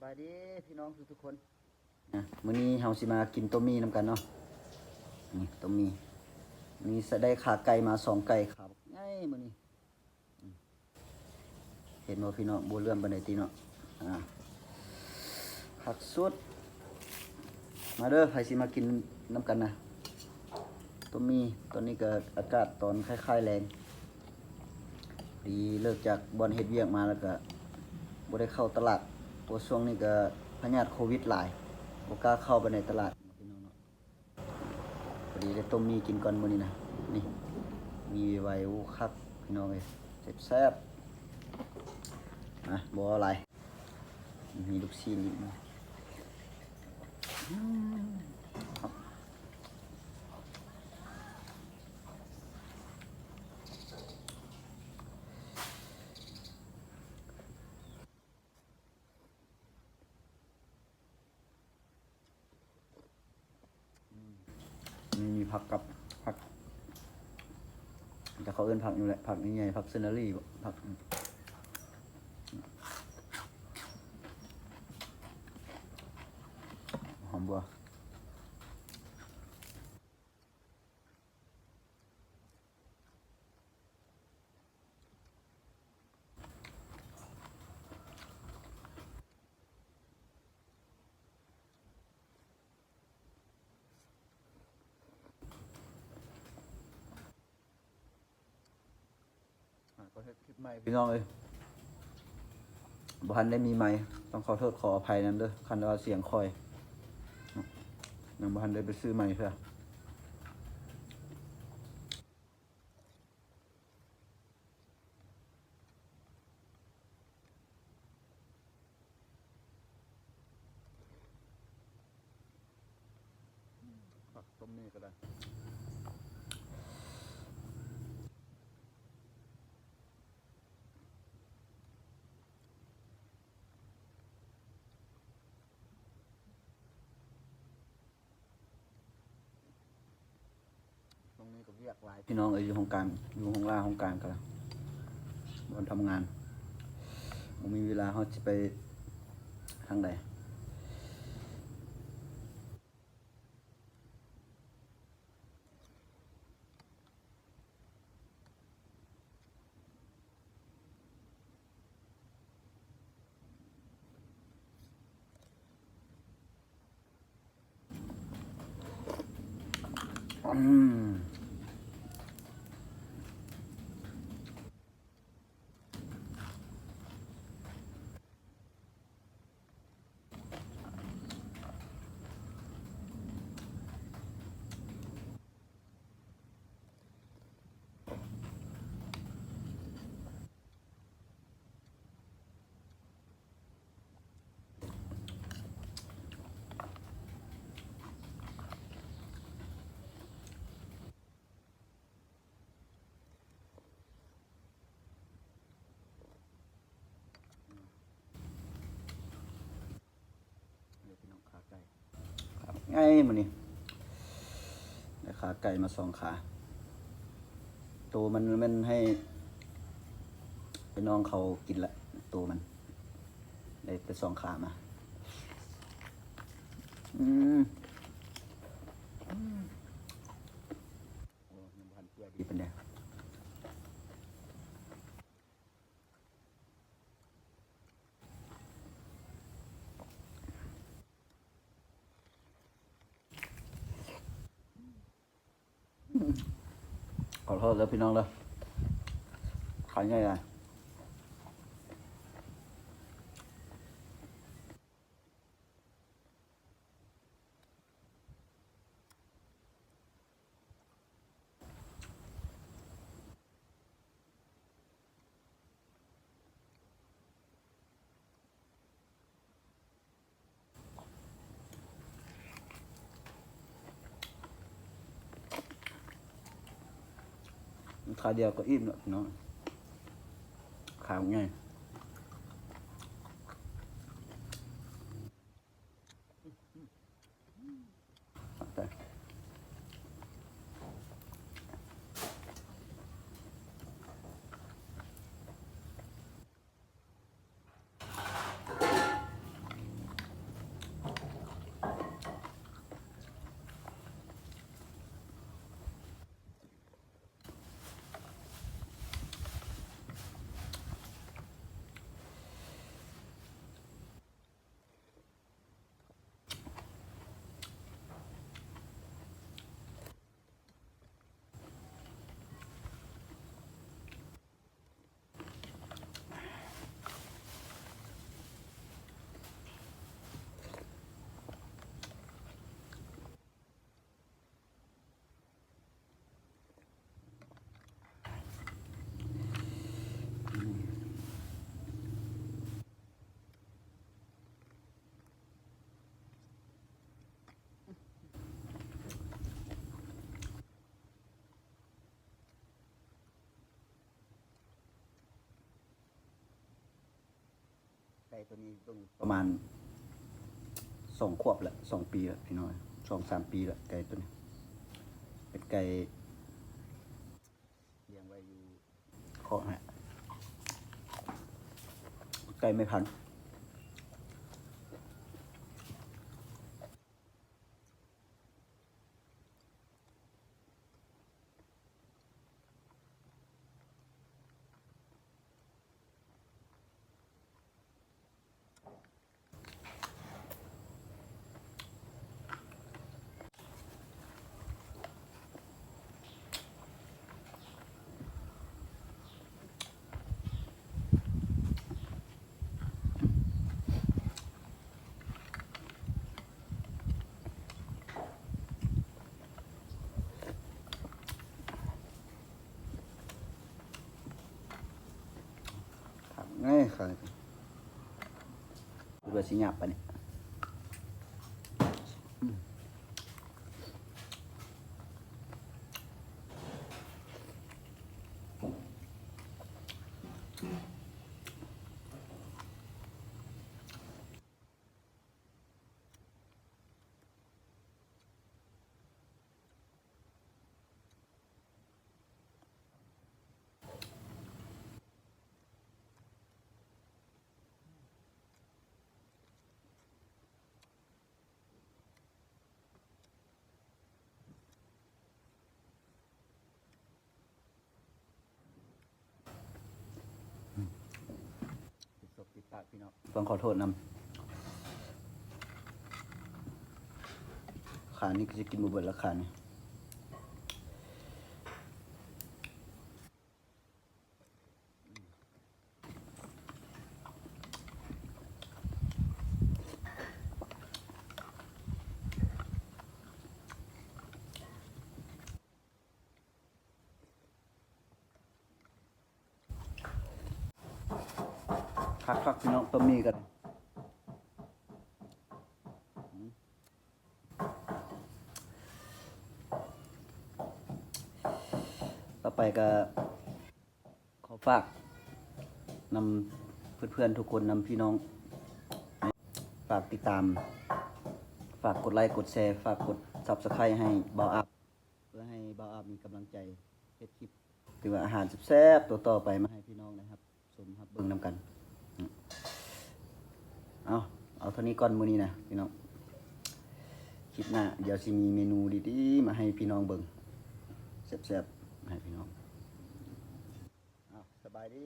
ບາຍດີພີ່ນ້ອງທຸກໆຄົນ. ອ່ະ ມື້ນີ້ເຮົາຊິມາກິນຕົ້ມໝີ່ນຳກັນເນາະ. ນີ້ຕົ້ມໝີ່ ນີ້ສະໄດ້ຂາໄກ່ມາສອງໄກ່ ຂາບັກໃຫຍ່ມື້ນີ້. ອືມ ເຫັນບໍ່ພີ່ນ້ອງ ບໍ່ເຫຼື້ອມປານໃດຕິເນາະ. ອ່າ ຄັກສຸດ. ມາເດີ ໃຜຊິມາກິນນຳກັນນະ ຕົ້ມໝີ່. ຕອນນີ້ກໍອາກາດຕອນຄ້າຍໆແລງ ດີເລີກຈາກບ່ອນເຮັດວຽກມາແລ້ວກໍບໍ່ໄດ້ເຂົ້າຕະຫຼາດ ເພາະວ່າຊ່ວງນີ້ກໍພະຍາດໂຄວິດຫຼາຍ ບໍ່ກ້າເຂົ້າໄປໃນຕະຫຼາດພີ່ນ້ອງເນາະ. ພໍດີໄດ້ຕົ້ມໝີ່ກິນກ່ອນມື້ນີ້ນະ. ນີ້ ໝີ່ໄວໆ ໂອ້ ຄັກພີ່ນ້ອງເອີຍ ແຊບໆ. ມາ ບໍ່ເວົ້າຫຼາຍ ມີລູກຊີ້ນອີກ. ອືມ ຄັກ. ອືມ ນີ້ມີຜັກກັບ ຜັກ ແຕ່ເຂົາເອີ້ນຜັກນີ້ແຫຼະ ຜັກໃຫຍ່ໆ ຜັກເຊີນເນີຣີບໍ ຜັກ ຫອມບົວ. ອ່າ ກໍເຮັດຄລິບໃໝ່ພີ່ນ້ອງເອີຍ ບໍ່ທັນໄດ້ມີໄມ ຕ້ອງຂໍໂທດຂໍອະໄພນຳເດີ ຄັນວ່າສຽງຂ້ອຍ ຍັງບໍ່ທັນໄດ້ໄປຊື້ໄມເທື່ອ. ຜັກຕົ້ມນີ້ກໍໄດ້. ຊ່ວງນີ້ກໍວຽກຫຼາຍ ພີ່ນ້ອງເອີຍ ຢູ່ໂຮງການ ຢູ່ໂຮງລ່າໂຮງການກໍລະ ບ່ອນທຳງານ ບໍ່ມີເວລາ ເຮົາຊິໄປທາງໃດ. ອືມ. ນີ້ພີ່ນ້ອງ ຂາໄກ່ ຂາບັກໃຫຍ່ມື້ນີ້ ໄດ້ຂາໄກ່ມາສອງຂາ. ໂຕມັນແມ່ນໃຫ້ໄອ້ນ້ອງເຂົາກິນລະ ໂຕມັນ ໄດ້ແຕ່ສອງຂາມາ. ອືມ ອືມ ໂອ້ ຍັງບໍ່ທັນເປື່ອຍດີປານໃດ. ຂໍໂທດເດີພີ່ນ້ອງເດີ ຂາໃຫຍ່ຫຼາຍ. ຂາດຽວກໍອີ່ມແລ້ວພີ່ນ້ອງ ຂາໃຫຍ່. ອ ໄກ່ໂຕນີ້ເບິ່ງປະມານສອງຂວບລະ ສອງປີລະພີ່ນ້ອງ ສອງສາມປີລະ ໄກ່ໂຕນີ້ ເປັນໄກ່ລ້ຽງໄວ້ຢູ່ຄອກຫັ້ນ ໄກ່ແມ່ພັນ. ຄັກແນ່ ຄັກ ຄິດວ່າຊິຫຍາບປານນີ້. ຕິດສົບຕິດປາກພີ່ນ້ອງ ຕ້ອງຂໍໂທດນຳ. ຂານີ້ກໍຊິກິນບໍ່ເບິດລະ ຂານີ້. ຄັກໆ ພີ່ນ້ອງ ຕົ້ມໝີ່ກັນ. ຕໍ່ໄປກໍຂໍຝາກນຳເພື່ອນໆ ທຸກຄົນ ນຳພີ່ນ້ອງ ຝາກຕິດຕາມ ຝາກກົດໄລ ກົດແຊ ຝາກກົດ Subscribe ໃຫ້ບ່າວອາບ ເພື່ອໃຫ້ບ່າວອາບມີກຳລັງໃຈເຮັດຄລິບ ຫຼືວ່າອາຫານແຊບໆ ຕໍ່ໆ ໄປມາໃຫ້ພີ່ນ້ອງໄດ້ຮັບຊົມຮັບເບິ່ງນຳກັນ. ເອົາ ເອົາເທົ່ານີ້ກ່ອນມື້ນີ້ນະພີ່ນ້ອງ ຄລິບໜ້າດຽວຊິມີເມນູດີໆ ມາໃຫ້ພີ່ນ້ອງເບິ່ງ ແຊບໆ ໃຫ້ພີ່ນ້ອງ. ເອົາ ສະບາຍດີ.